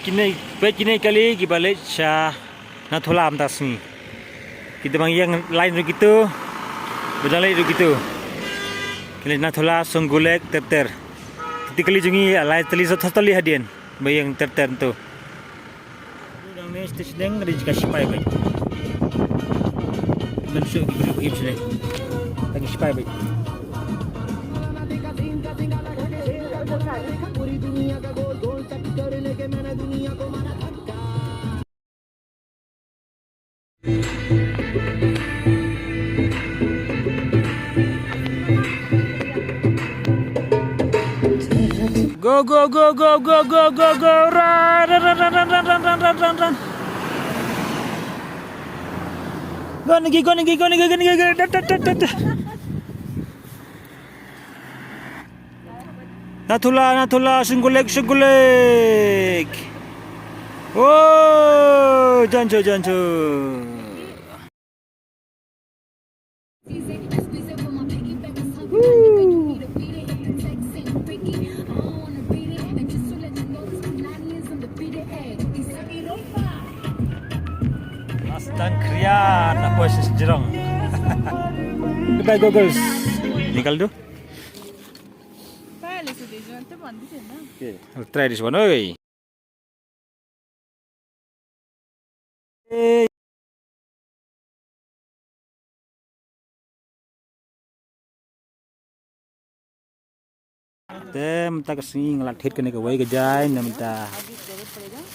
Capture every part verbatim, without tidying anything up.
Kine, peit kine kali kiba leit sha Nathula mynta sngi. Kita bang ïeng line ruh kito, ba dang leit ruh kito. Kine Nathula, Songgu Lake, ter ter. Kita kali jong ngi line tylli, sot tylli hadien ba ïeng ter ter to. Dang ne station dang ka dei ka sipai beit. Ngan shu ki briew im sini. Ka dei sipai beit. Go, go, go, go, go, go, go, go, run, run, run, run. Go, Niki, go, Niki, go, Niki, go, Niki, go, da, da, da, da, da. Nathula, Nathula, Songgu Lake, Songgu Lake. Oh, jancho, jancho. Last time krian apa sis jerong. Goodbye goggles. Nikal tu. Pale se de jo ante bandi de na. Okay. I'll try this one. Oi. Te mynta ka sngi nga la thied kane kawei ka jaiñ na mynta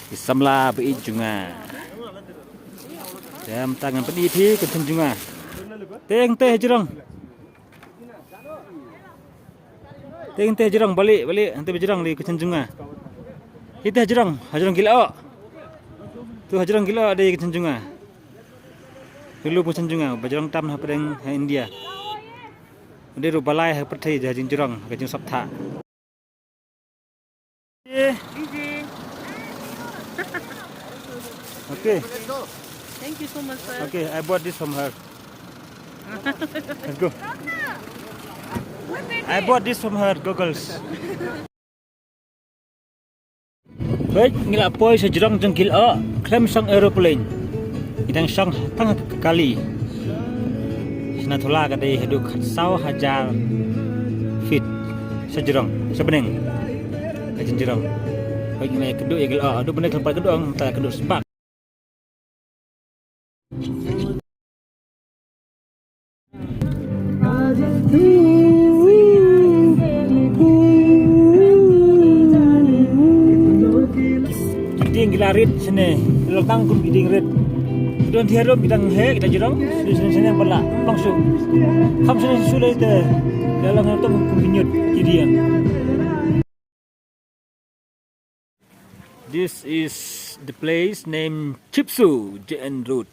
ki samla ba ïeit jong nga. Te mynta ngan pyni phi ka jaiñ jong nga. Te hangtei hajrong. Te hangtei hajrong, balei, balei hangtei hajrong, dei ka jaiñ jong nga. Ite hajrong, hajrong ki la oh. Tu hajrong ki la oh, dei ka jaiñ jong nga. Rilum ka jaiñ jong nga, ba jrong tam hapdeng ha India. Dei ruh ba lai ha pyrthei, jaiñ jrong, ka jingsop tha. Easy. Okay. Thank you so much, sir. Okay, I bought this from her. Let's go. I bought this from her, goggles. Wait, ngi la poi sha jrong jong ki la oh, khlem shong aeroplane. Ngi dang shong tang ha ka kali. Sha Nathula ka dei haduh khatsaw hajar feet. Sha jrong, sha bneng. Ka jingjrong. Wait, ngi la kduh ïa ki la oh, haduh bneng khlem pat kduh, ngi la kduh sbak. Ki dieng ki la rit shane, la tang kum ki dieng rit. Don thiarum ki dang heh, ki dang jrong, shane shane ba la pang shu. Kham shane shu lei te, la long tum kum ki ñiut ki dieng. This is the place named Chipsu J N Road.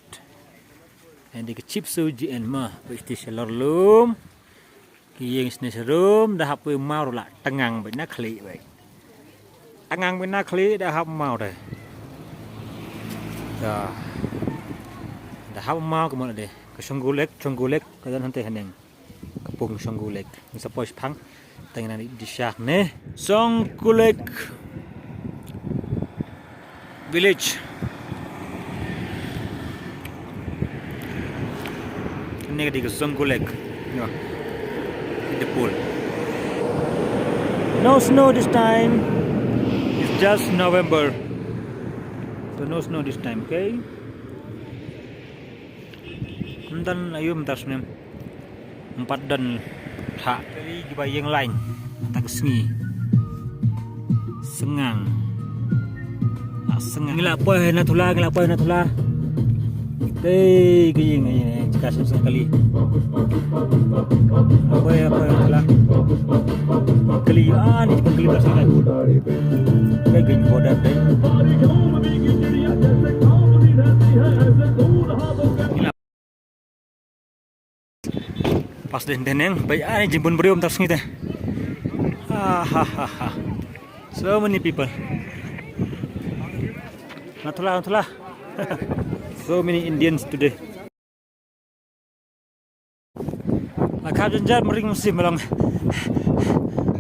And the Chipsu J N ma, which is a lor lum. Ki ïeng shane sharum, da hap wei maw la tangang beit na khlieh beit. Tangang beit na khlieh, da hap maw de. Da. Da hap maw ka mon de. Ka Songgu Lake, Songgu Lake, ka don hangtei haneng. Ka pung Songgu Lake. Ngi sa poi shaphang. Tang ina di shah ne. Songgu Lake Village. Ini ka dei ka Songgu Lake. Ya. In the pool. No snow this time. It's just November. So no snow this time, okay? Mynta ayu mynta snem. Em pat don ha. Kali kiba ïeng line mynta ka sngi. Sngang. Ah, sngang. Ngi la poi Nathula, ngi la poi Nathula. Tei ka ïeng ïeng jaka sngewsih kali. Poi, poi Nathula. Kali, ah, ni jaka kali ba sngi. Ka ïeng border dei. Ngi la Pas dei hynne neng, bai ai jingbun briew mynta sngi te. Ah, ha, ha, ha. So many people. Nathula, Nathula. So many Indians today. La khap jynjar, mynring mynsiem ba long.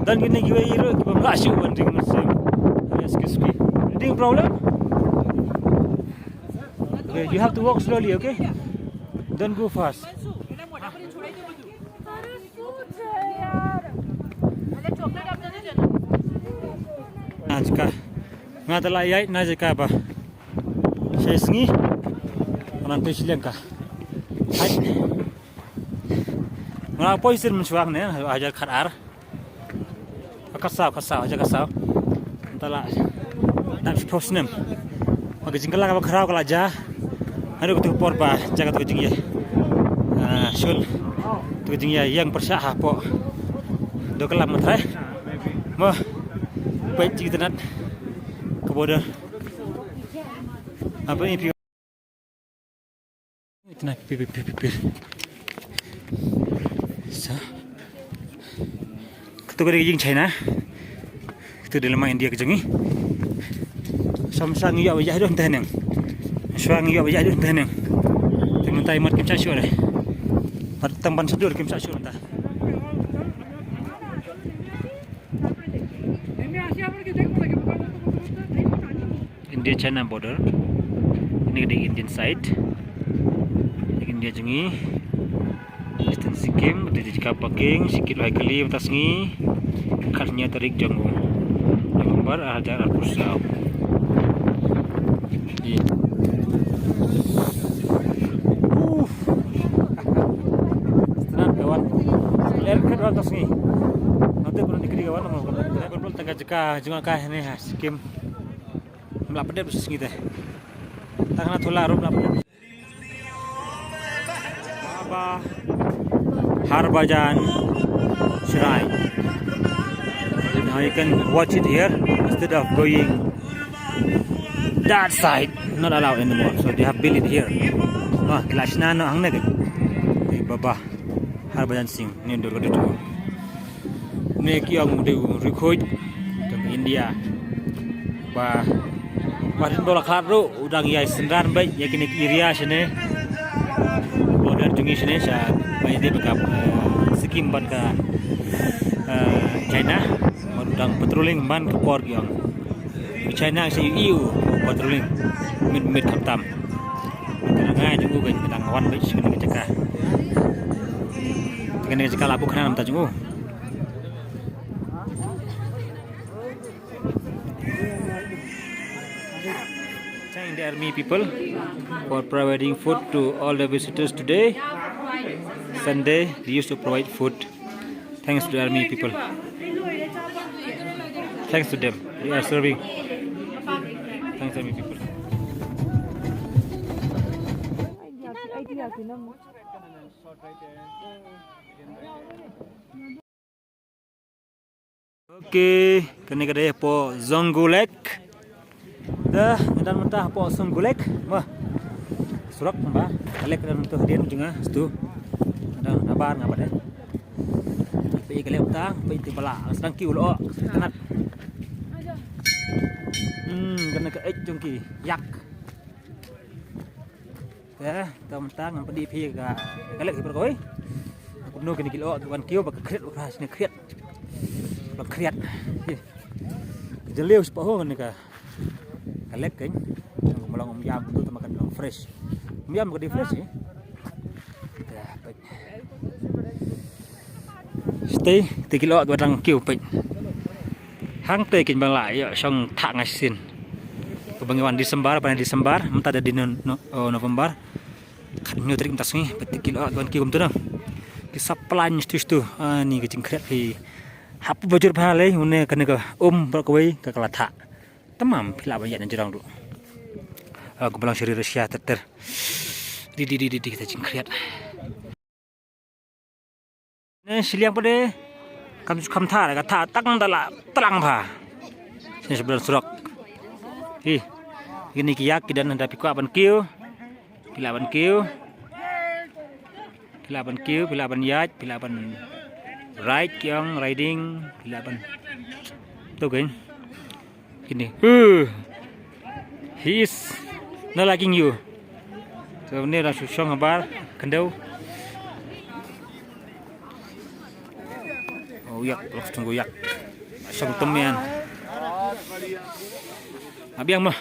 Don kine kiwei ruh kiba ym lah shuh ban ring mynsiem. Excuse me. Breathing problem? You have to walk slowly, okay? Don't go fast. Na jaka. Nga da la ïaid na jaka ba. Shai sngi. Ngan te shiliang ka. Hai. Nga la poi sien mynshuwa ne, hajar khatar. Ka saw, ka saw, hajar ka saw. Mynta la dap shiphew snem. Ba ka jingkylla kaba khraw ka la jia. Haduh katu ka por ba jia katu ka jingïa. Ah, shun. Katu ka jingïa ïeng pyrshah hapoh. Dohklam ma Trai. Mo. Peit jingitynnat. Ka border. Apa ni? Pi, pi, pi, pi, pi. Sa. Katu ka dei ka jing China. Katu dei lama India ka jong ngi. Sam sa ngi ïoh ba ïaid haduh mynta haneng. Sa ngi ïoh ba ïaid haduh mynta haneng. Te mynta i mat kim shah shuh re. Mat tang ban shadur kim shah shuh mynta. India China border. Ini ka dei Indian side. Ini India jong ngi. Eastern Sikkim, dei jaka parking, shikit lai kali mynta sngi. Khathynñiew tarik jong u November, ar hajar arphew saw. Di. Uf. Setenan kawan. Ler kat wan mynta sngi. Nanti pun dikri kawan, mau kawan. Tengah jaka jong ka ini ha Sikkim. Mla pdep sngi te. Tang na thula rup mla pdep. Baba Harbhajan Shrine. Now you can watch it here instead of going that side. Not allowed anymore. So they have built it here. Wah, kelas nano ang na kan. Baba Harbhajan Singh ni dur ka dut. Ne ki ong u dei u riewkhuid jong ka India. Ba, ba hadien ba u la khlad ruh u dang ïai synran beit ïa kine ki area shane. Border jong ngi shane sha, ba ïadei bad ka, eh, Sikkim bad ka, eh, China. Ba u dang patrolling man ka por ki ong. China sha ïohi u patrolling. Mid, mid khamtam. Ka ngai jong u ka dang wan beit sha kane ka jaka. Kane ka jaka la buh khana mynta jong u. Thank the army people for providing food to all the visitors today. Sunday, they used to provide food. Thanks to the army people. Thanks to them. They are serving. Thanks, army people. Okay, kane ka dei hapoh Zungu Lake. Dah, ngi dang mynta hapoh Zungu Lake. Wah. Surok ba. Ka lake ka dang mynta hadien jong nga, stu. Dang nabar nga ba dei. Peit ka lake mynta, peit te ba la sdang kiew lyoh. Kynat. Hmm, kane ka eit jong ki yak. Te, te mynta ngam pyndonkam phi ka, ka lek hi por kawei. Kumno kine ki lyoh ki wan kiew ba ka khriat, ba ka khriat. Ba khriat. Ka jylliew shapoh kane ka, ka lek kan. Ka long um ïam kumto te ma kan long fresh. Um ïam ka dei fresh eh. Te, peit. Stay, te ki lyoh ki ba dang kiew peit. Hangtei kin ba la ïoh shong thah nga shisien. Kaba ngi wan December, ba December, mynta da dei no, no, oh, November. Khathynñiew tarik mynta sngi, peit te ki lyoh ki wan kiew kumta na. Ki sa plan stu stu. Ah, ni ka jingkhriat phi. Hap ba jur bha lei, une kane ka um baroh kawei ka ka la thah. Tamam, phi lah ban ïaid na jrong ruh. Ah, ka ba long sha ri Russia ter ter. Di, di, di, di, di, kita jingkhriat. Ne shiliang pade kam kam thar ka thar tang da la tlang pha. Sini sebelah surok. Hi. Kine ki yak ki don da phi kwah ban kiew. Phi lah ban kiew. Phi lah ban kiew, phi lah ban ïaid, phi lah ban ride ki ong, riding, phi lah ban. Tu kan. Kine. Uh, he is not liking you. So, ne la shu shong habar, khyndew. Oh, yak, lok stung yak. Shong temian. Abiang mah.